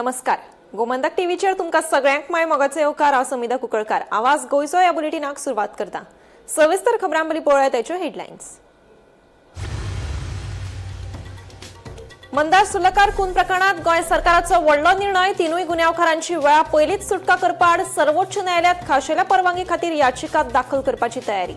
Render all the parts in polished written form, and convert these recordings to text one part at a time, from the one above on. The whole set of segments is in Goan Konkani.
नमस्कार, गोमंतक टीव्हीचेर तुमकां सगळ्यांक my मोगाचो येवकार. हांव समिधा कुंकळकार. आवाज गोंयचो ह्या बुलेटिनाक सुरवात करता. सविस्तर खबरां पयलीं पळोवया ताच्यो हेडलायन्स. मंदार सुर्लकार खून प्रकरणात गोंय सरकाराचो व्हडलो निर्णय. तिनूय गुन्यांवकारांची वेळा पयलींच सुटका करपा आड सर्वोच्च न्यायालयात खाशेल्या परवानगी खातीर याचिका दाखल करपाची तयारी.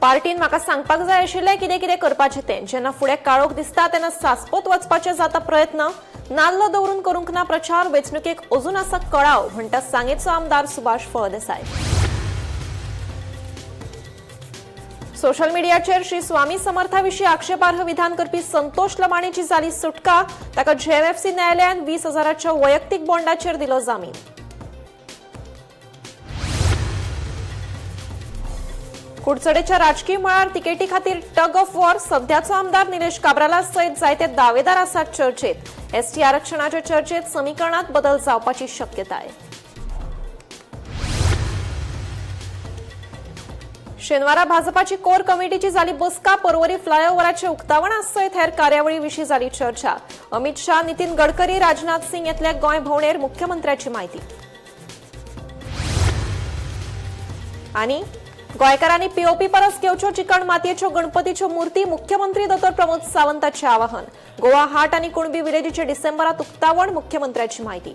पार्टीन म्हाका सांगपाक जाय आशिल्लें कितें कितें करपाचें तें. जेन्ना फुडें काळोख दिसता तेन्ना सासपत वचपाचे जाता प्रयत्न. नाल्ल दवरून करूंक ना प्रचार. वेंचणुकेक अजून आसा कळाव, म्हणटा सांगेचो आमदार सुभाष फळदेसाय. सोशल मिडियाचेर श्री स्वामी समर्था विशीं आक्षेपार्ह विधान करपी संतोष लमाणेची जाली सुटका. ताका जेएमएफसी न्यायालयान 20,000च्या वैयक्तीक बॉन्डाचेर दिलो जामीन. कुडचडेच्या राजकीय मळार तिकेटी खातीर टग ऑफ वॉर. सध्याचो आमदार निलेश काब्राला सयत जायते दावेदार आसात चर्चेत. एसटी आरक्षणाच्या चर्चेत समीकरणात बदल जावपाची शक्यताय. शेनवारा भाजपाची कोर कमिटीची झाली बसका. पर्वरी फ्लायओव्हराचे उक्तावणा सयत हेर कार्यावळी विशीं झाली चर्चा. अमित शाह, नितीन गडकरी, राजनाथ सिंग येतल्या गोंय भोंवडेर मुख्यमंत्र्याची माहिती. आणि गोंयकारांनी पीओपी परस घेवच्यो चिकण मातयेच्यो गणपतीच्यो मूर्ती. मुख्यमंत्री दोतोर प्रमोद सावंताचे आवाहन. गोवा हाट आणि कुणबी विलेजीचे डिसेंबरात उक्तावण, मुख्यमंत्र्याची माहिती.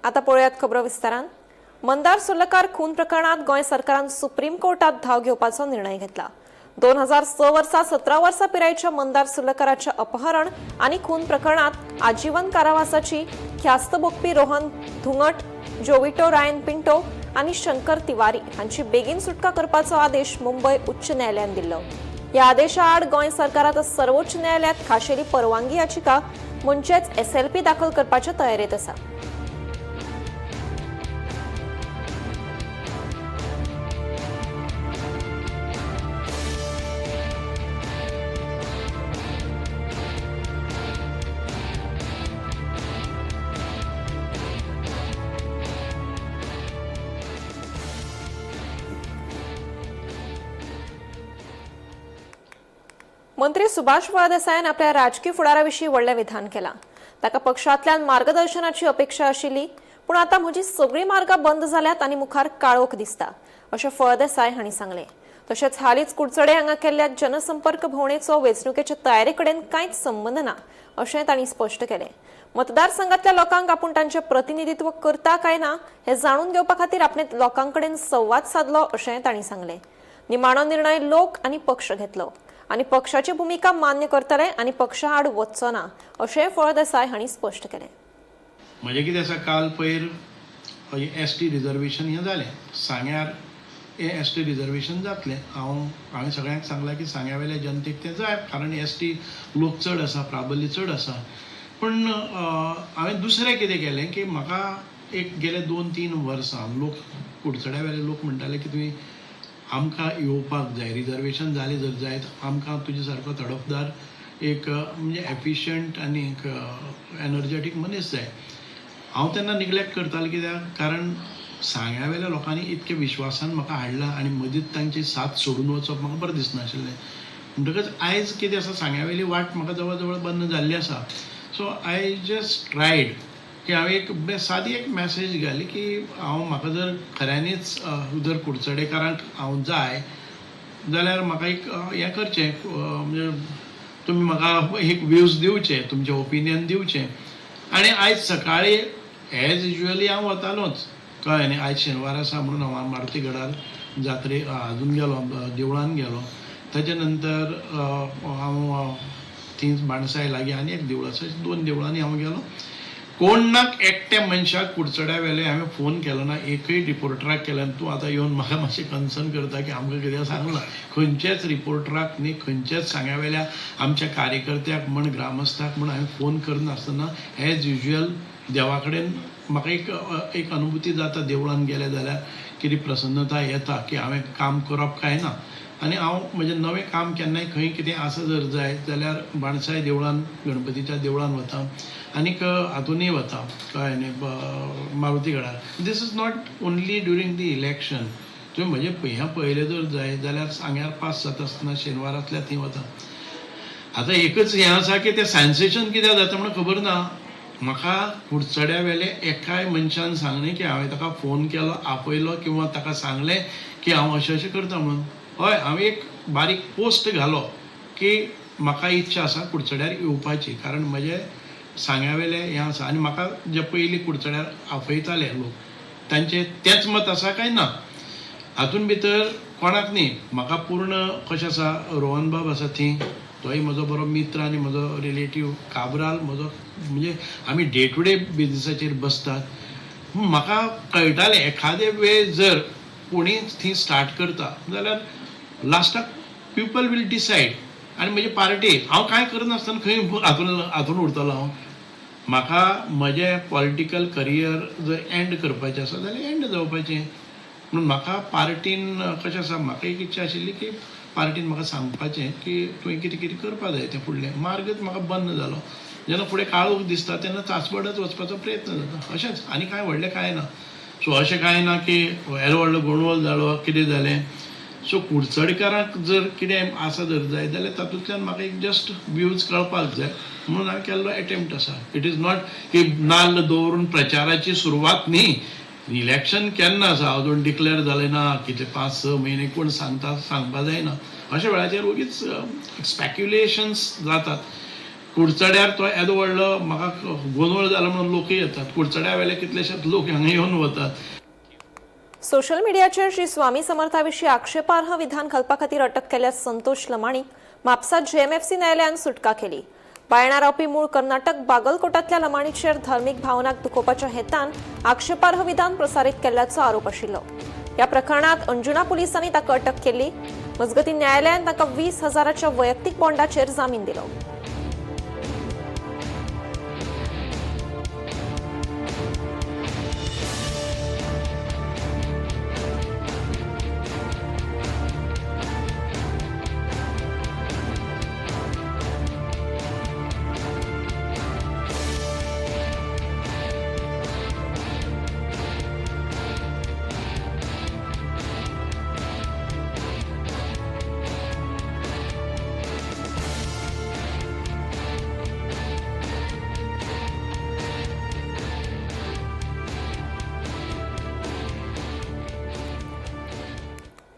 आता पळोवयात खबरो विस्तारान. मंदार सुर्लकार खून प्रकरणात गोंय सरकारान सुप्रीम कोर्टात धाव घेवपाचो निर्णय घेतला. 2006 वर्सा 17 वर्सां पिरायेच्या मंदार सुर्लकाराच्या अपहरण आनी खून प्रकरणात आजीवन कारावासाची ख्यास्त भोगपी रोहन धुंगट, जोविटो रायन पिंटो आनी शंकर तिवारी हांची बेगीन सुटका करपाचो आदेश मुंबय उच्च न्यायालयान दिल्लो. ह्या आदेशा आड गोंय सरकार आतां सर्वोच्च न्यायालयात खाशेली परवानगी याचिका म्हणजेच एसएलपी दाखल करपाच्या तयारेत आसा. मंत्री सुभाष फळदेसायान आपल्या राजकीय फुडाराविशीं व्हडलें विधान केलां. ताका पक्षांतल्यान मार्गदर्शनाची अपेक्षा आशिल्ली, पूण आतां म्हजी सगळीं मार्गां बंद जाल्यात आनी मुखार काळोख दिसता, अशें फळदेसाय हांणी सांगलें. तशेंच हालींच कुडचडे हांगा केल्ल्या जनसंपर्क भोंवडेचो वेंचणुकेचे तयारे कडेन कांयच संबंद ना, अशें तांणी स्पश्ट केलें. मतदारसंघातल्या लोकांक आपूण तांचें प्रतिनिधित्व करता काय ना हें जाणून घेवपा खातीर आपणे लोकां कडेन संवाद सादलो, अशें तांणी सांगलें. निमाणो निर्णय लोक आनी पक्ष घेतलो आनी पक्षाची भुमिका मान्य करतले आनी पक्षा आड वचचो ना, अशें फळदेसाय हांणी स्पश्ट केलें. म्हजें कितें आसा, काल पयर एस टी रिजर्वेशन हें जालें. सांग्यार एस टी रिजर्वेशन जातलें. हांवें सगळ्यांक सांगलां की सांग्या वयल्या जनतेक तें जाय, कारण एस टी लोक चड आसा, प्राबल्य चड आसा. पूण हांवें दुसरें कितें केलें की म्हाका एक गेले 2-3 वर्सां लोक कुडचड्या वेले लोक म्हणटाले की तुमी आमकां येवपाक जाय, रिजर्वेशन जालें जर जायत आमकां तुजे सारको तडफदार एक म्हणजे एफिशंट आनी एक एनर्जेटीक मनीस जाय. हांव तेन्ना निग्लेक्ट करतालो, कित्याक कारण सांग्या वेल्या लोकांनी इतके विश्वासान म्हाका हाडला आनी मदींच तांची साथ सोडून वचप म्हाका बरें दिसनाशिल्लें. म्हणटकच आयज कितें आसा, सांग्या वेली वाट म्हाका जवळ जवळ बंद जाल्ली आसा. सो I just tried की हांवें एक सादी एक मॅसेज घाली की हांव म्हाका जर खऱ्यांनीच जर कुडचडेकारांक हांव जाय जाल्यार म्हाका एक हें करचें, म्हणजे तुमी म्हाका एक व्यूज दिवचे, तुमचें ओपिनियन दिवचें. आनी आयज सकाळीं एज युजली हांव वतालोच, कळ्ळें न्ही. आयज शेनवार आसा म्हणून हांव मारुती गडार जात्रे हातून गेलो, देवळान गेलो. ताच्या नंतर हांव थंयच बाणसाय लागीं आनी एक देवूळ आसा, 2 देवळांनी हांव गेलो. कोणाक एकट्या मनशाक कुडचड्या वेले हांवें फोन केलो ना, एकूय रिपोर्टराक केलो. तूं आतां येवन म्हाका मातशें कन्सर्न करता की आमकां कितें सांगलां. खंयच्याच रिपोर्टराक न्ही, खंयच्याच सांग्या वेल्या आमच्या कार्यकर्त्याक म्हण, ग्रामस्थाक म्हण हांवें फोन करनासतना एज युजल देवा कडेन म्हाका एक अनुभूती जाता. देवळान गेलें जाल्यार कितें प्रसन्नता येता की हांवें काम करप काय ना. आनी हांव म्हजें नवें काम केन्नाय खंय कितें आसा जर जाय जाल्यार बाणसाय देवळान, गणपतीच्या देवळान वता आनीक हातूनय वता, कळ्ळें न्ही, Maruti गडार. This is not only during the election. तुवें म्हजें हें पळयलें जर जाय जाल्यार सांग्यार पास जाता आसतना शेनवार आसल्यार थंय वता. आतां एकच हें आसा की तें सेन्सेशन कित्याक जाता म्हणून खबर ना. म्हाका कुडचड्या वेले एकाय मनशान सांगलें की हांवें ताका फोन केलो, आपयलो किंवा ताका सांगलें की हांव अशें अशें करता म्हणून. हय, हांवें एक बारीक पोस्ट घालो की म्हाका इच्छा आसा कुडचड्यार येवपाची, कारण म्हजें सांग्या वेलें हें आसा आनी म्हाका जे पयलीं कुडचड्यार आपयताले लोक तांचें तेंच मत आसा काय ना हातून भितर कोणाक न्ही. म्हाका पूर्ण कशें आसा, रोहन बाब आसा थंय, तोय म्हजो बरो मित्र आनी म्हजो रिलेटीव काब्राल म्हजो, म्हणजे आमी डे टू डे बिजनसाचेर बसतात. म्हाका कळटालें एखादे वेळ जर कोणी थंय स्टार्ट करता जाल्यार लास्टाक पिपल will decide. आनी म्हजी पार्टी हांव कांय करनासतना खंय हातून हातून उरतलो हांव. म्हाका म्हजें पॉलिटिकल करियर जर एंड करपाचें आसा जाल्यार एंड जावपाचें. म्हणून म्हाका पार्टीन कशें आसा, म्हाका एक इच्छा आशिल्ली की पार्टीन म्हाका सांगपाचें की तुवें कितें कितें करपा जाय, तें फुडलें मार्गच म्हाका बंद जालो. जेन्ना फुडें काळोख दिसता तेन्ना चांचपडत वचपाचो प्रयत्न जाता. अशेंच आनी कांय व्हडलें कांय ना. सो अशें कांय ना की येदो व्हडलो गोंडवल जालो कितें जालें. सो कुडचडकारांक जर कितें आसा जर जाय जाल्यार तातूंतल्यान म्हाका एक जस्ट व्यूज कळपाक जाय म्हणून हांवें केल्लो एटेम्प्ट आसा. It is not की नाल्ल दवरून प्रचाराची सुरवात न्ही. इलेक्शन केन्ना आसा अजून डिक्लेर जालें ना, कितले 5-6 म्हयने कोण सांगता सांगपा जायना. अशा वेळाचेर ओगीच स्पॅक्युलेशन्स जातात. कुडचड्यार तो येदो व्हडलो म्हाका गोंदळ जालो म्हणून लोकूय येतात, कुडचड्या वेले कितलेशेच लोक हांगा येवन वतात. सोशल मिडियाचेर श्री स्वामी समर्थाविशीं आक्षेपार्ह विधान घालपा खातीर अटक केल्ल्या संतोष लमाणीक म्हापसा जेएमएफसी न्यायालयान सुटका केली. बायणा रावपी मूळ कर्नाटक बागलकोटांतल्या लमाणीचेर धार्मीक भावनाक दुखोवपाच्या हेतान आक्षेपार्ह विधान प्रसारीत केल्ल्याचो आरोप आशिल्लो. ह्या प्रकरणात अंजुणा पुलिसांनी ताका अटक केली. मजगतीं न्यायालयान ताका 20,000च्या वैयक्तीक बॉन्डाचेर जामीन दिलो.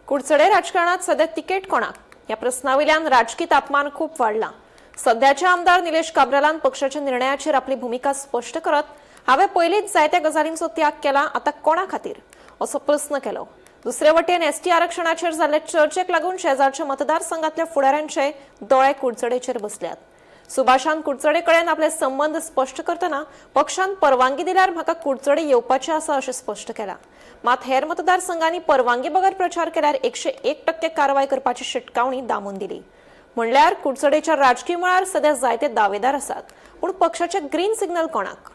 कुडचडे राजकारणात सध्या तिकेट कोणाक ह्या प्रस्नावयल्यान राजकी तापमान खूब वाडलां. सध्याचे आमदार निलेश काब्रालान पक्षाच्या निर्णयाचेर आपली भुमिका स्पश्ट करत हांवें पयलींच जायत्या गजालींचो त्याग केला, आतां कोणा खातीर असो प्रस्न केलो. दुसरे वटेन एसटी आरक्षणाचेर जाल्ले चर्चेक लागून शेजारच्या मतदारसंघातल्या फुडाऱ्यांचे दोळे कुडचडेचेर बसल्यात. सुभाषान कुडचडे कडेन आपले संबंद स्पश्ट करतना पक्षान परवानगी दिल्यार म्हाका कुडचडे येवपाचें आसा अशें स्पश्ट केलां. मात हेर मतदारसंघांनी परवानगी बगर प्रचार केल्यार 101% कारवाय करपाची शिटकावणी दामून दिली. म्हणल्यार कुडचडेच्या राजकी मळार सध्या जायते दावेदार आसात, पूण पक्षाचे ग्रीन सिग्नल कोणाक?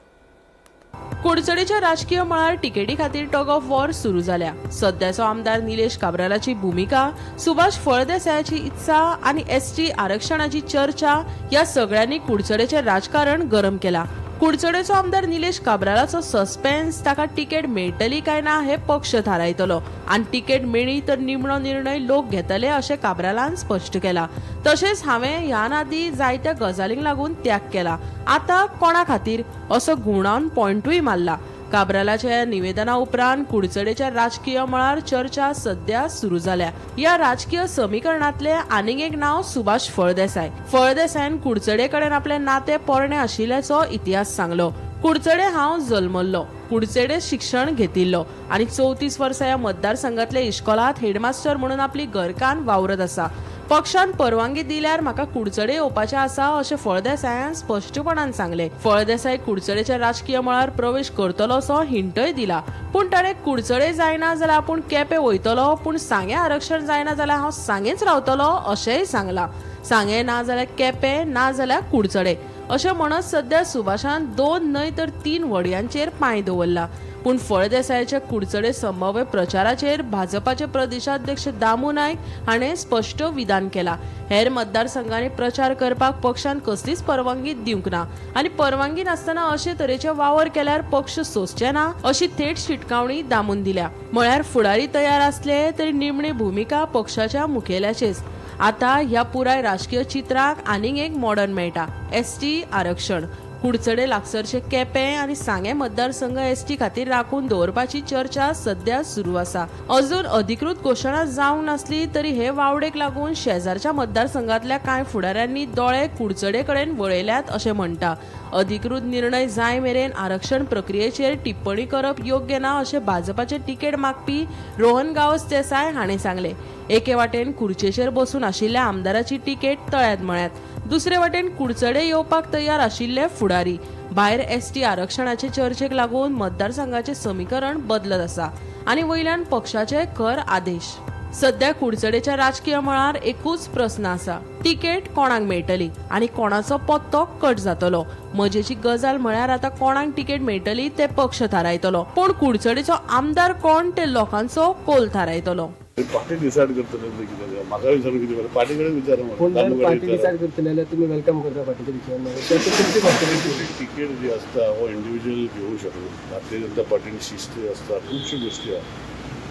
कुडचडेच्या राजकीय मळार तिकेटी खातीर टग ऑफ वॉर सुरू जाल्या. सध्याचो आमदार निलेश काब्रालाची भुमिका, सुभाष फळदेसायाची इत्सा आनी एसटी आरक्षणाची चर्चा ह्या सगळ्यांनी कुडचडेचें राजकारण गरम केला. कुडचडेचो आमदार निलेश काब्रालाचो सस्पेन्स, ताका तिकेट मेळटली काय ना हे पक्ष थारायतलो आनी तिकेट मेळ्ळी तर निमणो निर्णय लोक घेतले अशें काब्रालान स्पश्ट केला. तशेंच हांवें ह्यान आदीं जायत्या गजालींक लागून त्याग केला, आतां कोणा खातीर असो घुंवडावन पॉयंटूय मारला. काब्रालाच्या निवेदना उपरांत कुडचडेच्या राजकीय मळार चर्चा सध्या सुरू जाल्या. ह्या राजकीय समीकरणांतले आनीक एक नांव सुभाष फळदेसाय. फळदेसायान कुडचडे कडेन आपले नाते पोरणे आशिल्ल्याचो इतिहास सांगलो. कुडचडे हांव जल्मल्लो, कुडचडे शिक्षण घेतिल्लो आनी 34 वर्सां ह्या मतदारसंघातल्या इश्कोलांत हेडमास्टर म्हणून आपली घरकान्न वावरत आसा. पक्षान परवानगी दिल्यार म्हाका कुडचडे येवपाचें आसा अशें फळदेसायान स्पश्टपणान सांगलें. फळदेसाय कुडचडेच्या राजकीय मळार प्रवेश करतलो असो हिंटय दिला, पूण ताणें कुडचडे जायना जाल्यार आपूण केपें वयतलो, पूण सांगें आरक्षण जायना जाल्यार हांव सांगेंच रावतलो अशेंय सांगलां. सांगें ना जाल्यार केपें, ना जाल्यार कुडचडे अशें म्हणत सध्या सुभाषान 2 न्हय तर 3 वडयांचेर पांय दवरला. पूण फळदेसायाच्या कुडचडे संभाव्य प्रचाराचेर भाजपाचे प्रदेशाध्यक्ष दामू नायक हाणें स्पश्ट विधान केला. हेर मतदारसंघांनी प्रचार करपाक पक्षान कसलीच परवानगी दिवंक ना आनी परवानगी नासतना अशे तरेचे वावर केल्यार पक्ष सोंसचे ना अशी थेट शिटकावणी दामून दिल्या. म्हळ्यार फुडारी तयार आसले तरी निमणी भुमिका पक्षाच्या मुखेल्याचेच. आता ह्या पुराय राजकीय चित्राक आनीक एक मॉडर्न मेळटा, एसटी आरक्षण. कुडचडे लागसरचे केपें आनी सांगें मतदारसंघ एसटी खातीर राखून दवरपाची चर्चा सध्या सुरू आसा. अजून अधिकृत घोशणा जावंक नासली तरी हे वावडेक लागून शेजारच्या मतदारसंघातल्या कांय फुडाऱ्यांनी दोळे कुडचडे कडेन वळयल्यात अशें म्हणटा. अधिकृत निर्णय जाय मेरेन आरक्षण प्रक्रियेचेर टिप्पणी करप योग्य ना अशें भाजपाचे तिकेट मागपी रोहन गांवस देसाय हाणें सांगलें. एके वाटेन खुर्चेचेर बसून आशिल्ल्या आमदाराची तिकेट तळ्यांत मळ्यांत, दुसरे वाटेन कुडचडे येवपाक तयार आशिल्ले फुडारी. भायर एसटी आरक्षणाचे चर्चेक लागून मतदारसंघाचे समीकरण बदलत आसा आनी वयल्यान पक्षाचे खर आदेश. सध्या कुडचडेच्या राजकीय मळार एकूच प्रस्न आसा, तिकेट कोणाक मेळटली आनी कोणाचो पत्तो कट जातलो. मजेची गजाल म्हळ्यार आतां कोणाक तिकेट मेळटली ते पक्ष थारायतलो, पूण कुडचडेचो आमदार कोण ते लोकांचो कोल थारायतलो. पार्टी डिसायड करतले ते कितें ते. म्हाका विचारून कितें करता? पार्टी कडेन विचारा. पूण जर दामू कडेन पार्टी विचारा. डिसायड करतले जाल्यार तुमी welcome करता पार्टीचे डिसिजन? तुमची कॉन्फिडन्स तिकेट जी आसता हो इंडिव्हिज्युअल घेवंक शकना. भारतीय जनता पार्टीन शिस्त आसता, खुबश्यो गोश्टी आहा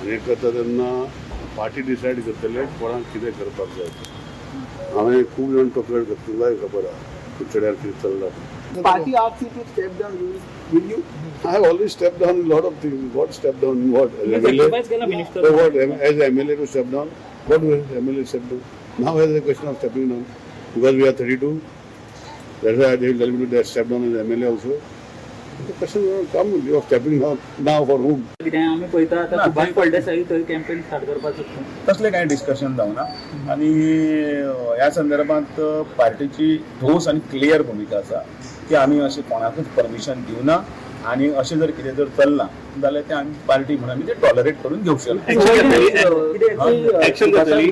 आनी हें करता तेन्ना पार्टी डिसायड करतले कोणाक कितें करपाक जाय तें. हांवें खूब जाण तक्रार करता, तुकाय खबर आहा कुडचड्यार कितें चल्लां तें. Party asks you to step down, will you? I have already stepped down in lot of things. What step down? What? As MLA? Sacrifice केला minister. So what? As MLA to step down? What will MLA step down? Now has a question of stepping down. Because we are 32. That's why they will tell me to step down as MLA also. The question will not come of stepping down now for whom? कितें आमी पळयता आतां सुभाष फळदेसाई थंय कॅम्पेन स्टार्ट करपाक सोदता. तसलें कांय डिस्कशन जावना आनी ह्या संदर्भात पार्टीची ठोस आनी क्लियर भुमिका आसा की आमी अशें कोणाकूच परमिशन दिवना आनी अशें जर कितें जर चल्लां जाल्यार तें आमी पार्टी म्हणून आमी तें टॉलरेट करून घेवंक शकना. एक्शन जातली?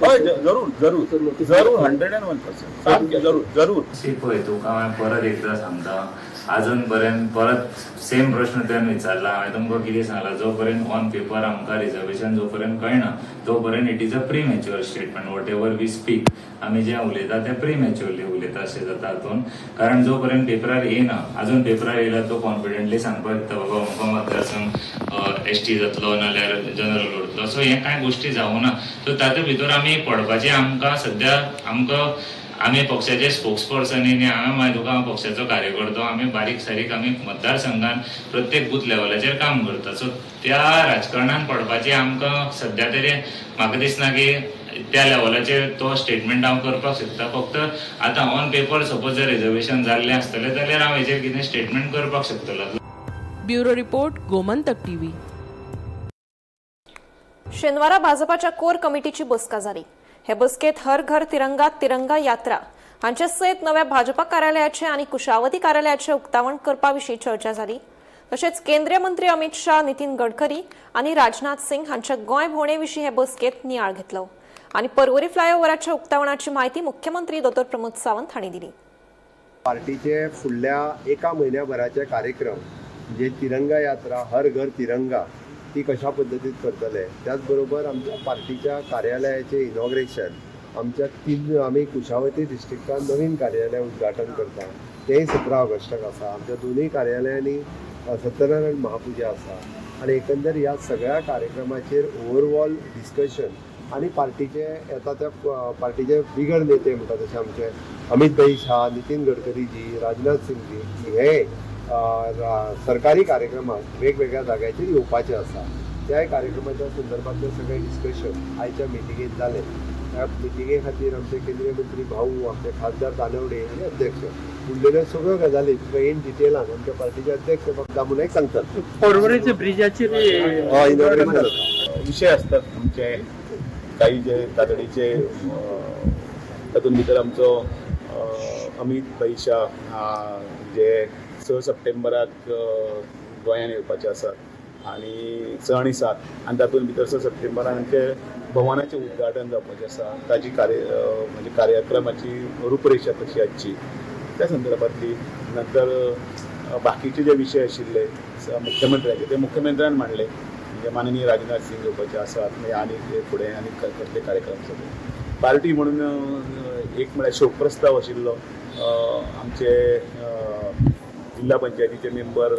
हय, जरूर जरूर जरूर, 101% सामकें जरूर जरूर. शी पळय, तुका हांवें परत एकदां सांगता, अजून पर्यंत परत सेम प्रश्न तुवें विचारला. हांवें तुमकां कितें सांगलां, जो पर्यंत ऑन पेपर आमकां रिजर्वेशन जो पर्यंत कळना तो पर्यंत it is a premature statement. Whatever we speak, आमी जें उलयता तें प्री मॅच्युअरली उलयता अशें जाता हातून, कारण जो पर्यंत पेपरार येयना. अजून पेपरार येयला तो कॉन्फिडंटली सांगपाक शकता, बाबा अमको मतदारसंघ एसटी जातलो नाल्यार जनरल उरतलो. सो हे कांय गोश्टी जावना, सो तातूंत भितर आमी पडपाचें आमकां सद्या आमकां आमी पक्षाचे स्पोक्स पर्सन न्ही. हांवें मागीर तुका, हांव पक्षाचो कार्यकर्तो. आमी बारीक सारीक आमी मतदारसंघान प्रत्येक बूथ लेवलाचेर काम करता. सो त्या राजकारणान पडपाचें आमकां सद्या तरी म्हाका दिसना की त्या लेवलाचेर तो स्टेटमेंट हांव करपाक शकता. फक्त आतां ऑन पेपर सपोज जर रिजर्वेशन जाल्लें आसतलें जाल्यार हांव हेजेर कितें स्टेटमेंट करपाक शकतलो. Bureau report, Gomantak TV. शेनवारा भाजपाच्या कोर कमिटीची बसका जाली. हे बसकेत हर घर तिरंगा, तिरंगा यात्रा हांचे सयत नव्या भाजपा कार्यालयाचे आनी कुशावती कार्यालयाचे उक्तावण करपा विशीं चर्चा जाली. तशेंच केंद्रीय मंत्री अमित शाह, नितीन गडकरी आनी राजनाथ सिंग हांच्या गोंय भोंवडे विशीं हे बसकेत नियाळ घेतलो आनी पर्वरी फ्लायओव्हराच्या उक्तावणाची म्हायती मुख्यमंत्री दोतोर प्रमोद सावंत हांणी दिली. पार्टीचे फुडल्या एका म्हयन्याभराचे कार्यक्रम म्हणजे तिरंगा यात्रा, हर घर तिरंगा ती कशा पद्दतीन करतले, त्याच बरोबर आमच्या पार्टीच्या कार्यालयाचें इनॉग्रेशन, आमच्या तीन आमी कुशावती डिस्ट्रिक्टान नवीन कार्यालय उद्घाटन करता तेंय 17 ऑगस्टाक आसा. आमच्या दोनूय कार्यालयांनी सत्यनारायण महापुजा आसा आनी एकंदर ह्या सगळ्या कार्यक्रमाचेर ओवरऑल डिस्कशन आनी पार्टीचे येता त्या पार्टीचे बिगर नेते म्हणटा तशे आमचे अमित भाई शाह, नितीन गडकरीजी, राजनाथ सिंगजी हे सरकारी कार्यक्रमाक वेगवेगळ्या जाग्याचेर येवपाचे आसा. त्याय कार्यक्रमाच्या संदर्भातलें सगळें डिस्कशन आयच्या मिटिंगेत जालें. त्या मिटिंगे खातीर आमचे केंद्रीय मंत्री भाऊ, आमचे खासदार तानवडे आनी अध्यक्ष उरलेल्यो सगळ्यो गजाली तुका इन डिटेलान आमच्या पार्टीचे अध्यक्ष बाब दामू नायक सांगतात. पर्वरेच्या ब्रिजाचेर हय, इनॉग्रेशन जाता. विशय असतात आमचे काही जे तातडीचे, तातूंत भितर आमचो अमीत भाई शाह जे 6 सप्टेंबराक गोंयान येवपाचे आसात आनी 6 आनी 7 आनी तातूंत भितर 6 सप्टेंबराक आमचे भवनाचें उद्घाटन जावपाचें आसा. ताजी कार्य म्हणजे कार्यक्रमाची रुपरेशा कशी आसची त्या संदर्भातली नंतर बाकीचे जे विशय आशिल्ले मुख्यमंत्र्याचे ते मुख्यमंत्र्यान मांडले, म्हणजे माननीय राजनाथ सिंग येवपाचे आसात, मागीर आनी फुडें आनी कसले कार्यक्रम सगळे पार्टी म्हणून एक म्हळ्यार शोक प्रस्ताव आशिल्लो. आमचे जिल्हा पंचायतीचे मेंबर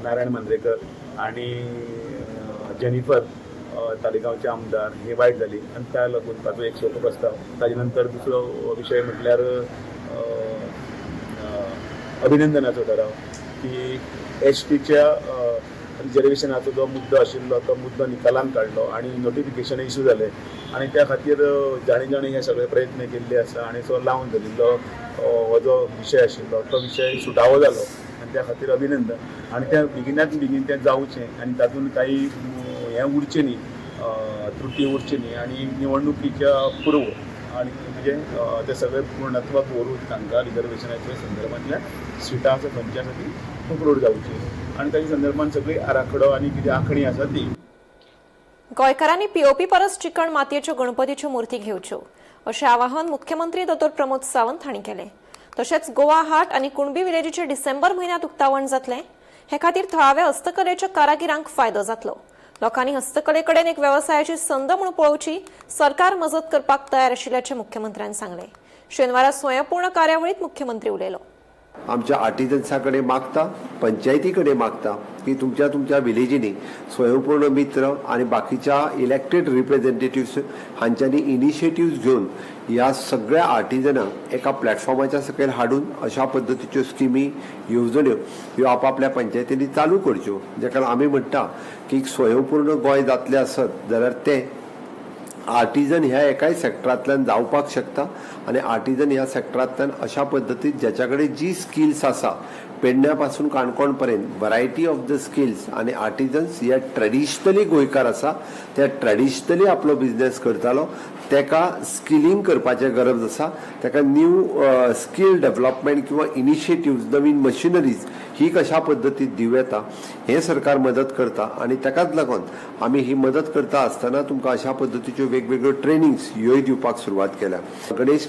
नारायण मांद्रेकर आनी जेनिफर तालिगांवचे आमदार हे वायट जाली आनी त्या लागून ताचो एक शोक प्रस्ताव. ताजे नंतर दुसरो विशय म्हटल्यार अभिनंदनाचो ठराव की एसटीच्या रिजर्वेशनाचो जो मुद्दो आशिल्लो तो मुद्दो निकालान काडलो आनी नोटिफिकेशन इशू जालें आनी त्या खातीर जाणी जाणी हे सगळे प्रयत्न केल्ले आसा आनी तो लावन धरिल्लो हो जो विशय आशिल्लो तो विशय सुटावो जालो आनी त्या खातीर अभिनंदन. आनी त्या बेगिनात बेगीन तें जावचें आनी तातूंत काही हें उरचें न्ही, त्रुटी उरची न्ही आनी निवडणुकीच्या पूर्व आनी म्हणजे ते सगळे पूर्णत्वाक व्हरून तांकां रिजर्वेशनाच्या संदर्भांतल्या सिटां आसा खंयची आसा ती अपलोड जावची आनी ताच्या संदर्भान सगळी आराखडो आनी कितें आंखणी आसा ती. गोंयकारांनी पीओपी परस चिकण मातयेच्यो गणपतीच्यो मूर्ती घेवच्यो अशें आवाहन मुख्यमंत्री दोतोर प्रमोद सावंत हांणी केलें. तशेंच गोवा हाट आनी कुणबी विलेजीचें डिसेंबर म्हयन्यांत उक्तावण जातलें. हे खातीर थळाव्या हस्तकलेच्या कारागिरांक फायदो जातलो. लोकांनी हस्तकले कडेन एक वेवसायाची संद म्हूण पळोवची, सरकार मजत करपाक तयार आशिल्ल्याचें मुख्यमंत्र्यान सांगलें. शेनवारा स्वयंपूर्ण कार्यावळीत मुख्यमंत्री उलयलो. आमच्या आर्टिजन्सा कडेन मागता, पंचायती कडेन मागता की तुमच्या तुमच्या विलेजींनी स्वयंपूर्ण मित्र आनी बाकीच्या इलेक्टेड रिप्रेझेंटेटिव्स हांच्यांनी इनिशिएटिव्स घेवन ह्या सगळ्या आर्टिजनांक एका प्लॅटफॉर्माच्या सकयल हाडून अशा पद्दतीच्यो स्किमी, येवजण्यो ह्यो आपापल्या पंचायतींनी चालू करच्यो. जेका आमी म्हणटा की स्वयंपूर्ण गोंय जातलें आसत जाल्यार तें आर्टिजन ह्या एकाय सेक्टरांतल्यान जावपाक शकता आनी आर्टिजन ह्या सेक्टरांतल्यान अशा पद्दतीन ज्याच्या कडेन जी स्किल्स आसा, पेडण्या पासून काणकोण पर्यंत वरायटी ऑफ the skills आनी आर्टिजन्स हे ट्रेडिशनली गोंयकार आसा, ते ट्रेडिशनली आपलो बिजनेस करतालो, तेका स्किलिंग करपाचें गरज आसा. तेका न्यू स्कील डेव्हलपमेंट किंवा इनिशिएटिव्ज, नवीन मशिनरीज ही कशा पद्दतीन दिवं येता हें सरकार मदत करता आनी ताकाच लागून आमी ही मदत करता आसतना तुमकां अशा पद्दतीच्यो वेगवेगळ्यो ट्रेनिंग्स ह्योय दिवपाक सुरवात केल्या. गणेश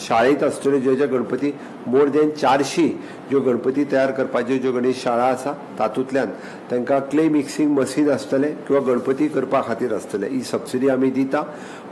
शाळेंत आसतल्यो ज्यो ज्यो गणपती, मोर दॅन 400 ज्यो गणपती तयार करपाच्यो ज्यो गणेश शाळा आसा, तातूंतल्यान तांकां क्ले मिक्सिंग मशीन आसतलें किंवा गणपती करपा खातीर आसतलें, ही सबसिडी आमी दिता.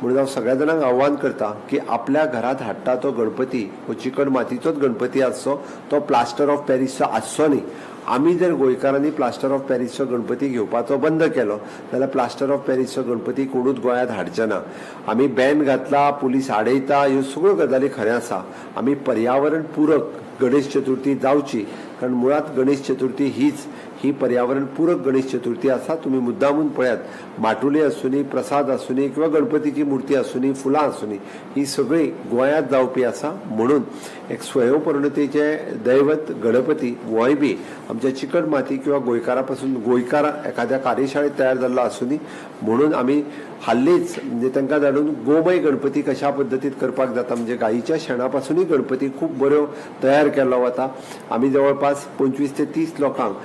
म्हणून हांव सगळ्या जाणांक आव्हान करता की आपल्या घरांत हाडटा तो गणपती हो चिकण मातीचोच गणपती आसचो, तो प्लास्टर ऑफ पॅरिसचो आसचो न्ही. आमी जर गोंयकारांनी प्लास्टर ऑफ पॅरिसचो गणपती घेवपाचो बंद केलो जाल्यार प्लास्टर ऑफ पॅरिसचो गणपती कोणूच गोंयांत हाडचे ना. आमी बॅन घातला, पुलीस आडयता, ह्यो सगळ्यो गजाली खरें आसा. आमी पर्यावरण पुरक गणेश चतुर्थी जावची, कारण मुळात गणेश चतुर्थी हीच ही पर्यावरण पूरक गणेश चतुर्थी आसा. तुमी मुद्दामून पळयात, माटुले आसूनी, प्रसाद आसूनी किंवा गणपतीची मूर्ती आसूनी, फुलां आसूनी, ही सगळी गोंयांत जावपी आसा. म्हणून एक स्वयंपूर्णतेचे दैवत गणपती होय बी आमच्या चिकट माती किंवा गोंयकारा पासून, गोंयकार एखाद्या कार्यशाळेत तयार जाल्लो आसूनी. म्हणून आमी हाल्लीच म्हणजे तांकां धाडून गोमय गणपती कशा पद्दतीन करपाक जाता, म्हणजे गायीच्या शेणा पासुनूय गणपती खूब बऱ्यो तयार केल्लो वता. आमी जवळपास 25 ते 30 लोकांक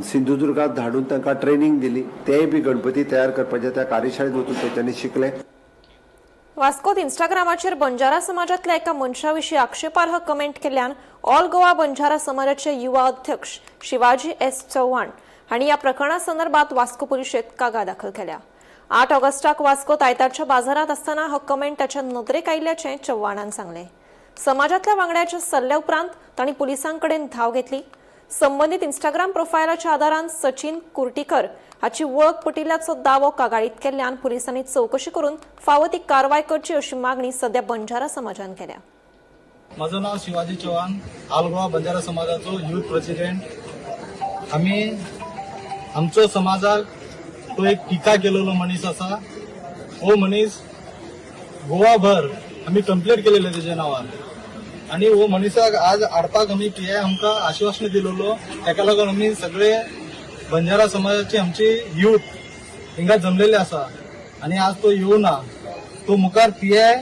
सिंधुदुर्गात धाडून तांकां ट्रेनींग दिली. तेय बी गणपती तयार करपाच्या त्या कार्यशाळेत वचून तेंच्यांनी शिकले. वास्कोत इंस्टाग्रामाचेर बंजारा समाजातल्या एका मनशाविशीं आक्षेपार्ह कमेंट केल्ल्यान ऑल गोवा बंजारा समाजाचे युवा अध्यक्ष शिवाजी एस चव्हाण हांणी ह्या प्रकरणा संदर्भात वास्को पुलिशेत कागाळ दाखल केल्या. 8 ऑगस्टाक वास्कोत आयतारच्या बाजारांत आसतना हो कमेंट ताच्या नदरेक आयिल्ल्याचें चव्हाणान सांगलें. समाजातल्या वांगड्याच्या सल्ल्या उपरांत तांणी पुलिसां कडेन धांव घेतली. संबंदीत इंस्टाग्राम प्रोफायलाच्या आदारान सचिन कुर्टीकर हाची वळख पटिल्ल्याचो दावो कागाळीत केल्ल्यान पुलिसांनी चवकशी करून फावो ती कारवाय करची अशी मागणी सध्या बंजारा समाजान केल्या. माझं नाव शिवाजी चव्हाण, ऑल गोवा बंजारा समाजाचो युथ प्रेसिडेंट. आमी आमचो समाजाक तो एक टिका केलेलो मनीस आसा. हो मनीस गोवाभर आमी कंप्लेंट केलेले तेच्या नांवार आणि हो मनीसाक आज हाडपाक आमी पीआय आमकां आश्वासन दिलेलो. तेका लागून आमी सगळे बंजारा समाजाची आमची युथ हिंगा जमलेले आसा आणि आज तो येवना. तो मुखार पीआय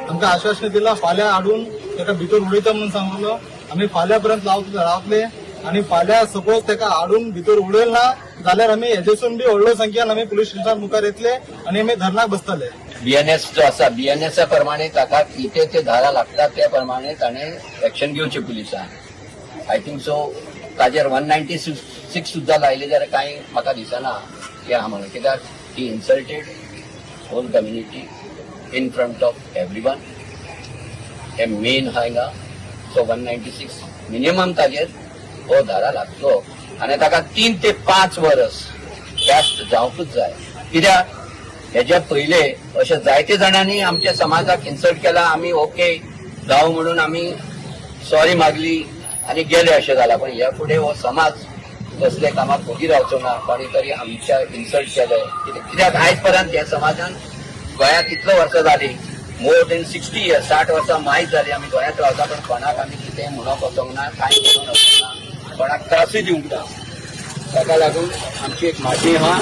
आमकां आश्वासन दिला, फाल्यां हाडून ताका भितर उडयता म्हणून सांगलो. आमी फाल्यां पर्यंत रावतले आणि फाल्यां सपोज ताका हाडून भितर उडयल ना जाल्यार आमी हेजेसून बी व्हडलो संख्येन आमी पुलीस स्टेशन मुखार येतले आणि आमी धरणाक बसतले. बीएनएस जो आसा, बीएनएसा प्रमाणे ताका कितें ते धारा लागता त्या प्रमाणे ताणें एक्शन घेवचें पुलिसान. I think so. ताजेर 196 सुद्दां लायले जाल्यार कांय म्हाका दिसना की आहा म्हणून, कित्याक he insulted whole community in front of everyone. हे मेन आहा हिंगा. सो 196 मिनिमम ताजेर हो धारा लागचो आनी ताका 3 ते 5 वर्स ख्यास्त जावंकूच जाय. कित्याक हेज्या पयले अशे जायते जाणांनी आमच्या समाजाक इन्सल्ट केला, आमी ओके जावं म्हणून आमी सॉरी मागली आनी गेले अशें जाला. पण ह्या फुडें हो समाज कसले कामाक वोगी रावचो ना. कोणी तरी आमच्या इन्सल्ट केले, कित्याक आयज पर्यंत ह्या समाजान गोंयांत इतलो वर्सां जाली, मोर देन 60 इयर्स, 60 वर्सां मायज जाली आमी गोंयांत रावता, पण कोणाक आमी कितें म्हणूंक वचोंक ना, कांय करूंक वचोंक ना, कोणाक त्रासूय दिवंक ना. ताका लागून आमची एक मागणी आहा,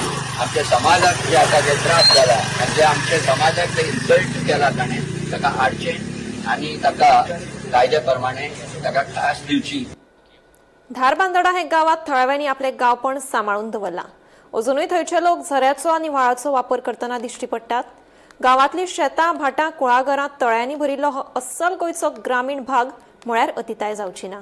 आमच्या समाजाक जे आतां जे त्रास जाला आनी जे आमच्या समाजाक जे इन्सल्ट केला ताणें, ताका हाडचें आनी ताका कायद्या प्रमाणे ताका ख्यास्त दिवची. धारबांदोडा हे गांवात थळाव्यांनी आपले गांवपण सांबाळून दवरलां. अजुनूय थंयचे लोक झऱ्याचो आनी व्हाळाचो वापर करतना दिश्टी पडटात. गांवांतली शेतां, भाटां, कुळागरां, तळ्यांनी भरिल्लो हो अस्सल गोंयचो ग्रामीण भाग म्हळ्यार अतिताय जावची ना.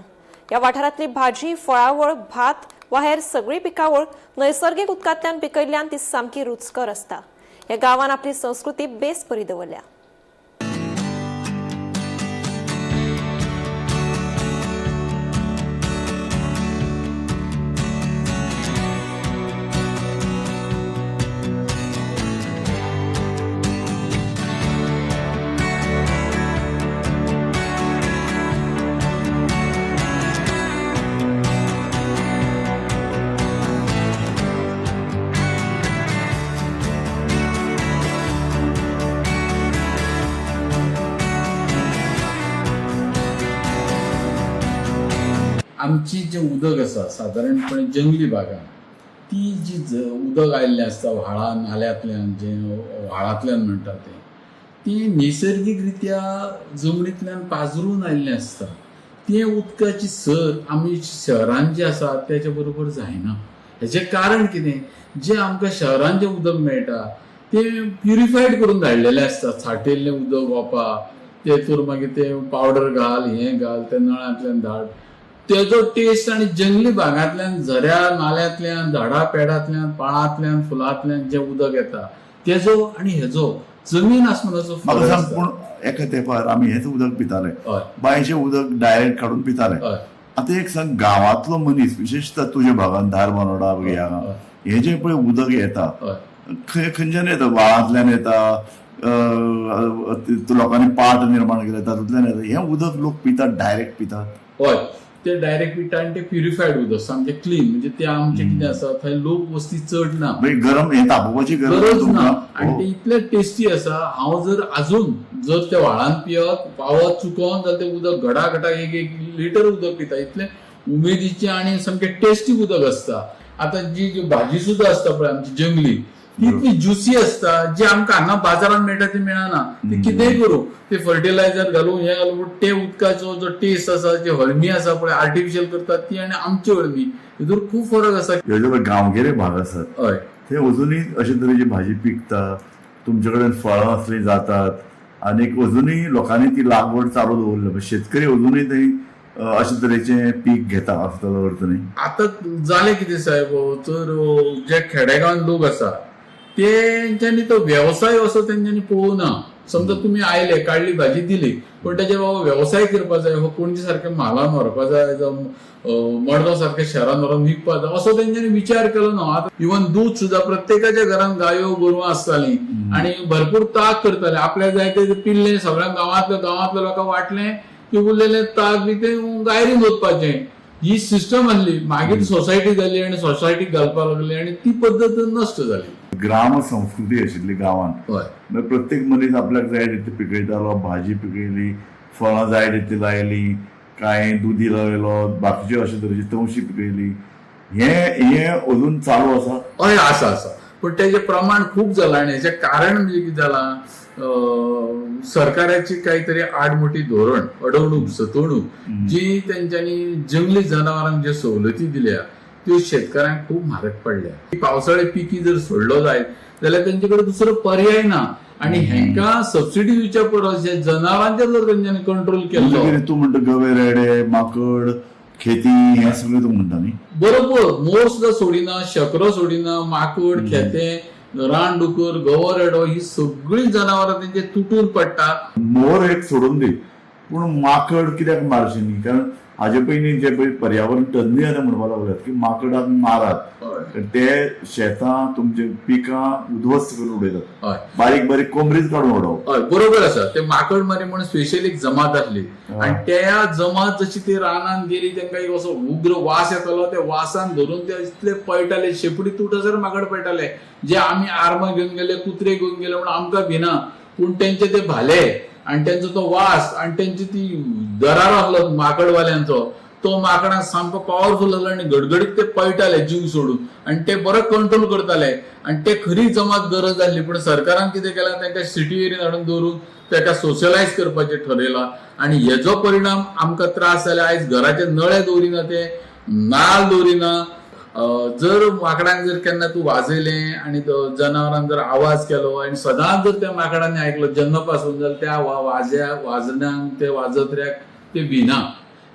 ह्या वाठारांतली भाजी, फळावळ, भात वा हेर सगळी पिकावळ नैसर्गीक उदकांतल्यान पिकयल्ल्यान ती सामकी रुचकर आसता. ह्या गांवान आपली संस्कृती बेस बरी दवरल्या. आमची जे उदक आसा सादारणपणे जंगली भागान ती जी उदक आयिल्लें आसता व्हाळा नाल्यांतल्यान, जे व्हाळांतल्यान म्हणटा तें, ती नैसर्गीक रित्या जमनींतल्यान पाजरून आयिल्लें आसता. तें उदकाची सर आमी शहरान जी आसा तेच्या बरोबर जायना. हेचें कारण कितें, जें आमकां शहरान जें उदक मेळटा तें प्युरिफायड करून धाडलेलें आसता. साठयल्लें उदक वापा तेतूर मागीर तें पावडर घाल, हें घाल, तें नळांतल्यान धाड, तेजो टेस्ट आनी जंगली भागांतल्यान झऱ्या नाल्यांतल्यान झाडां पेडांतल्यान पाळांतल्यान फुलांतल्यान जें उदक येता तेजो आनी हेजो जमीन आसमानाचो म्हाका फरक सांग, आसता. पूण एका तेंपार आमी हेंच उदक पिताले, हय. बांयचें उदक डायरेक्ट काडून पिताले. हय. आतां एक सांग, गांवांतलो मनीस विशेशतः तुज्या भागान धारबानोडा ह्या हे जें पळय उदक येता, हय. खंय खंयच्यान येता, व्हाळांतल्यान येता, लोकांनी पाट निर्माण केले तातूंतल्यान येता, हें उदक लोक पितात, डायरेक्ट पितात. हय, ते डायरेक्ट पिता आनी ते प्युरिफायड उदक सामकें क्लीन. म्हणजे ते आमचें कितें आसा थंय लोक वस्ती चड ना, म्हणजे गरम हें तापोवपाची गरज ना तुमकां? आनी ते इतले टेस्टी आसा. हांव जर आजून जर त्या व्हाळान पियत पावत चुकोन जाल्यार तें उदक घडा घडा एक एक लिटर उदक पिता, इतलें उमेदीचें आनी सामकें टेस्टी उदक आसता. आतां जी जी भाजी सुद्दां आसता पळय आमची जंगली, ती इतली ज्युसी आसता, जी आमकां हांगा बाजारान मेळटा ती मेळना. ती कितेंय करूं, ते फर्टिलायझर घालूं, हें घालूं, पूण ते उदकाचो जो टेस्ट आसा, जी हळमी आसा पळय आर्टिफिशियल करतात ती आनी आमची हळमी हितूर खूब फरक आसा. हे जे पळय गांवगिरे भाग आसात हय. थंय अजुनूय अशे तरेची भाजी पिकता, तुमचे कडेन फळां असलीं जातात आनीक अजुनूय लोकांनी ती लागवड चालू दवरल्या. म्हणजे शेतकरी अजुनूय थंय अशे तरेचें पीक घेता असो ताजो अर्थ न्ही? आतां जालें कितें साहेब, तर जे खेडेगांवांत लोक आसा तेंच्यांनी तो वेवसाय असो तेंच्यांनी पळोवना. समजा तुमी आयले, काडली भाजी दिली, पण तेजे बाबा वेवसाय करपा जाय, हो पणजे सारक्या म्हालान व्हरपा जाय, जावं मडगांव सारक्या शहरान व्हरोन विकपा जाय, असो तेंच्यांनी विचार केलो ना. आतां इवन दूद सुद्दां प्रत्येकाच्या घरान गायो गोरवां आसतालीं आनी भरपूर ताक करताले. आपल्याक जाय ते पिल्लें सगळ्या गांवांतल्या गांवांतल्या लोकांक वांटलें, ती उरलेलें ताक बी तें गायरीन वचपाचें. ही सिस्टम आसली. मागीर सोसायटी जाली आनी सोसायटीक घालपाक लागली आनी ती पद्दत नश्ट जाली. ग्राम संस्कृती आशिल्ली गांवांत, हय. म्हणजे प्रत्येक मनीस आपल्याक जाय तितली पिकयतालो, भाजी पिकयली, फळां जाय तितली लायली, कांय दुदी लायलो, बाकीच्यो अशे तरेची तवशी पिकयली. हें हें अजून चालू आसा? हय, आसा आसा, पूण तेजें प्रमाण खूब जालां. आनी हेचें कारण म्हणजे कितें जालां, सरकाराची कांय तरी आडमोठी धोरण, अडवणूक, सतवणूक जी तेंच्यांनी जंगली जनावरांक ज्यो सवलती दिल्या त्यो शेतकारांक खूब म्हारग पडल्या. पावसाळे पिकी जर सोडलो जायत जाल्यार तेंचे कडेन दुसरो पर्याय ना आनी हेंकां सबसिडी दिवच्या परस हे जनावरांचेर जर तेंच्यांनी कंट्रोल केल्लो. म्हणजे तूं म्हणटा गवे रेडे, माकड, खेती हें सगळें तूं म्हणटा न्ही? बरोबर, मोर सुद्दां सोडिना, शकरो सोडिना, माकड, खेतें, रानडुकर, गवो रेडो ही सगळीं जनावरां तेंचे तुटून पडटा. मोर एक सोडून दी, पूण माकड कित्याक मारचें न्ही? कारण हाजे पयलीं जे पळय पर्यावरण तज्ञ आतां म्हणपाक लागल्यात की माकडाक मारात, ते शेतां तुमचे पिकां उद्ध्वस्त करून उडयतात, बारीक बारीक कोमरीच काडून उडोवप. हय, बरोबर आसा. ते माकड मारी म्हणून स्पेशल एक जमात आसली आनी त्या जमात जशी ती रानान गेली, तांकां एक असो उग्र वास येतालो. त्या वासान धरून ते इतले पळटाले, शेपडी तुटसर माकड पळटाले. जे आमी आर्मां घेवन गेले, कुत्रे घेवन गेले म्हणून आमकां भिना, पूण तेंचे ते भाले आनी तेंचो तो वास आनी तेंची ती दरारो आसलो माकडवाल्यांचो, तो माकडांक सामको पावरफूल आसलो आनी गडगडीत ते पळटाले जीव सोडून आनी ते बरो कंट्रोल करताले. आनी ते खरी जमात गरज आसली, पूण सरकारान कितें केलां, तांकां सिटीवेरीन हाडून दवरून ताका सोशलायज करपाचें ठरयलां आनी हेजो परिणाम आमकां त्रास जाले. आयज घराचे नळे दवरिना, ते नाल दवरिना. जर माकडांक जर केन्ना तूं वाजयलें आनी जनावरान जर आवाज केलो आनी सदांच जर त्या माकडांनी आयकलो जन्म पासून, जाल्यार त्या वाजण्यांक ते वाजत्र्याक ते भिना.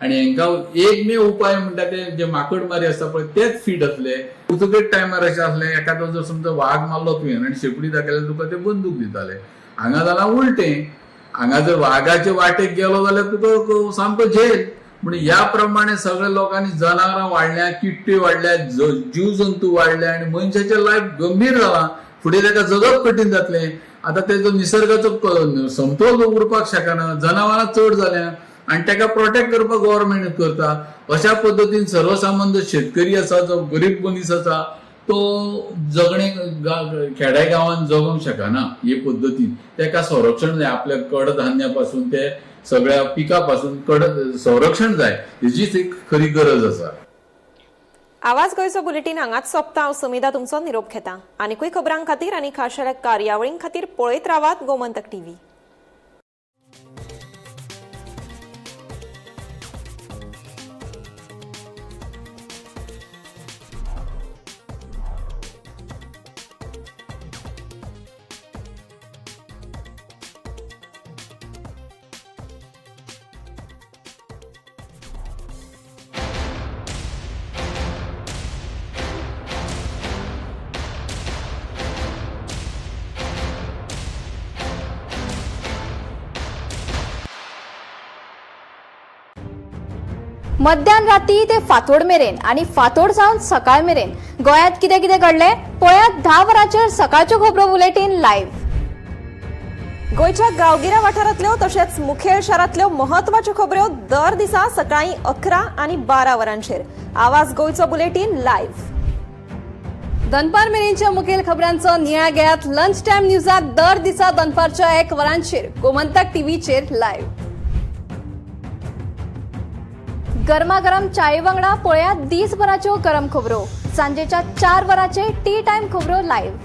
आनी हेंकां एकमेव उपाय म्हणटा ते जे माकडमारी आसता पळय तेच फीट आसले. पुर्तुगेज टायमार अशें आसलें, एखादो जर समजा वाग मारलो तुवें आनी शेपडी दाखयल्यार तुका ते बंदूक दिताले. हांगा जालां उलटें, हांगा जर वागाचे वाटेक गेलो जाल्यार तुका सामको झेल. पूण ह्या प्रमाणे सगळ्या लोकांनी जनावरां वाडल्या, किट्ट्यो वाडल्या, जीव जंतू वाडल्या आनी मनशाचें लायफ गंभीर जालां. फुडें ताका जगप कठीण जातलें. आतां तेजो निसर्गाचो समतोल उरपाक शकना, जनावरां चड जाल्या आनी ताका प्रोटेक्ट करपाक गव्हर्मेंट करता. अशा पद्दतीन सर्वसामान्य शेतकरी आसा, जो गरीब मनीस आसा, तो जगणे खेड्या गांवांत जगोंक शकना हे पद्दतीन. ताका संरक्षण जाय, आपल्या कडधान्या पासून ते सगळ्या पिका पासून कड संरक्षण जाय, हेजीच एक खरी गरज आसा. आवाज गोंयचो बुलेटीन हांगाच सोंपता. हांव सुमिधा तुमचो निरोप घेता. आनीकूय खबरां खातीर आनी खाशेल्या कार्यावळीं खातीर पळयत रावात गोमंतक टीव्ही. मध्यान राती ते फांतोड मेरेन आनी फांतोड जावन सकाळ मेरेन गोंयांत कितें कितें घडलें पळयात 10 वरांचेर सकाळच्यो खबरो बुलेटीन लायव्ह. गोंयच्या गांवगिऱ्या वाठारांतल्यो तशेंच मुखेल शारांतल्यो म्हत्वाच्यो खबऱ्यो दर दिसा सकाळीं 11 आनी 12 वरांचेर आवाज गोंयचो बुलेटीन लायव्ह. दनपार मेरेनच्या मुखेल खबरांचो नियाळ घेयात लंच टायम न्यूजात दर दिसा दनपारच्या 1 वरांचेर गोमंतक टीव्हीचेर लायव्ह. गरमागरम चाये वांगडा पळयात दीसभराच्यो गरम खबरो सांजेच्या 4 वरांचेर टी टायम खबरो लायव्ह.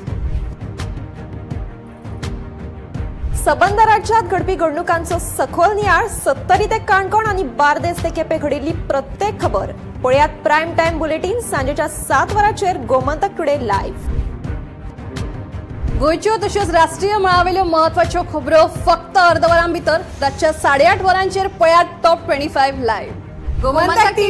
सबंद राज्यात घडपी घडणुकांचो सखोल नियाळ सत्तरी ते काणकोण आनी बार्देस ते केपें घडिल्ली प्रत्येक खबर पळयात प्रायम टायम बुलेटीन सांजेच्या 7 वरांचेर गोमंतक टुडे लायव्ह. गोंयच्यो तश्योच राष्ट्रीय मळावेल्यो म्हत्वाच्यो खबरो फक्त अर्द वरां भितर रातच्या 8:30 वरांचेर पळयात टॉप 25 लायव्ह. गोमंतक टीव्ही.